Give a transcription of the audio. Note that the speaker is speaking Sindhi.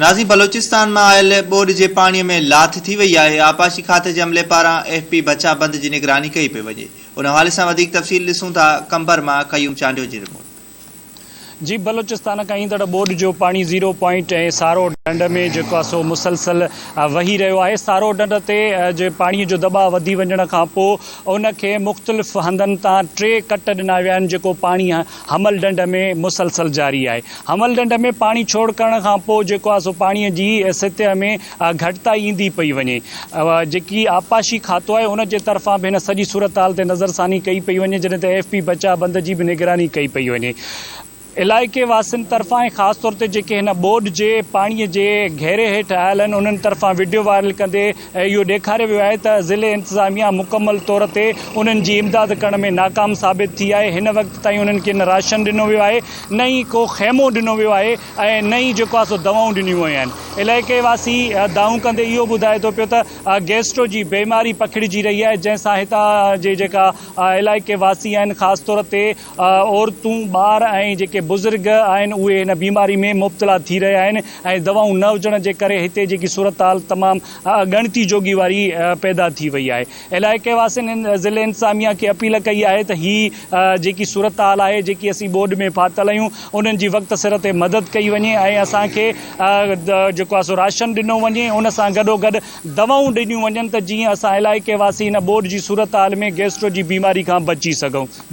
ناظرين بلوچستان مان آيل ٻوڏ جي پاڻي ۾ لاٿ ٿي وئي آهي، آبپاشي کاتي جي عملي پاران ايف پي بچا بند جي نگراني ڪئي پئي وڃي، ان حوالي سان وڌيڪ تفصيل ڏسون ٿا قمبر مان قيوم چانڊيو جي رپورٽ. جي بلوچستان کان ايندڙ ٻوڏ جو پاڻي زيرو پوائنٽ ۽ سارو ڍنڍ ۾ جيڪو آهي سو مسلسل وهي رهيو آهي، سارو ڍنڍ تي جي پاڻي جو دٻاء وڌي وڃڻ کان پوء ان کي مختلف هنڌن تان ٽي ڪٽ ڏنا ويا آهن جيڪو پاڻي حمل ڍنڍ ۾ مسلسل جاري آهي. حمل ڍنڍ ۾ پاڻي ڇوڙ ڪرڻ کان پوء جيڪو آهي سو پاڻي جي سطح ۾ گهٽتائي ايندي پئي وڃي. جيڪي آبپاشي کاتو آهي ان جي طرفان به هن سڄي صورتحال تي نظرثاني ڪئي پئي وڃي جڏهن ته ايف پي بچاء بند جي به نگراني ڪئي پئي وڃي. علائقي واسين طرفان ۽ خاص طور تي جيڪي هن ٻوڏ جي پاڻي جي گهيري هيٺ آيل آهن انهن طرفان وڊيو وائرل ڪندي اهو ڏيکاريو ويو آهي ته ضلعي انتظاميا مڪمل طور تي انهن جي امداد ڪرڻ ۾ ناڪام ثابت ٿي آهي هن وقت تائين انهن کي نه راشن ڏنو ويو آهي نه ئي ڪو خيمو ڏنو ويو آهي ۽ نه ئي جيڪو آهي سو دوائون ڏنيون ويون آهن علائقي واسي دانهون ڪندي اهو ٻڌائي ٿو پيو ته گيسٽرو جي بيماري پکڙجي رهي آهي جنهن سان هتان جي جيڪا علائقي واسي آهن خاص طور تي عورتون، ٻار ۽ جيڪي بزرگ آهن اهي هن بيماري ۾ مبتلا ٿي رهيا آهن ۽ دوائون نه هجڻ جي ڪري هتي جيڪي صورتحال تمام ڳڻتي جوڳي واري پيدا ٿي وئي آهي. علائقي واسين ضلعي انتظاميا کي اپيل ڪئي آهي ته هي جيڪي صورتحال آهي جيڪي اسين ٻوڏ ۾ ڦاٿل آهيون انهن جي وقت سر تي مدد ڪئي وڃي ۽ اسان کي جيڪو آهي سو راشن ڏنو وڃي ان سان گڏوگڏ دوائون ڏنيون وڃن ته جيئن اسان علائقي واسي هن ٻوڏ جي صورتحال ۾ گيسٽرو جي بيماري کان بچي سگهون.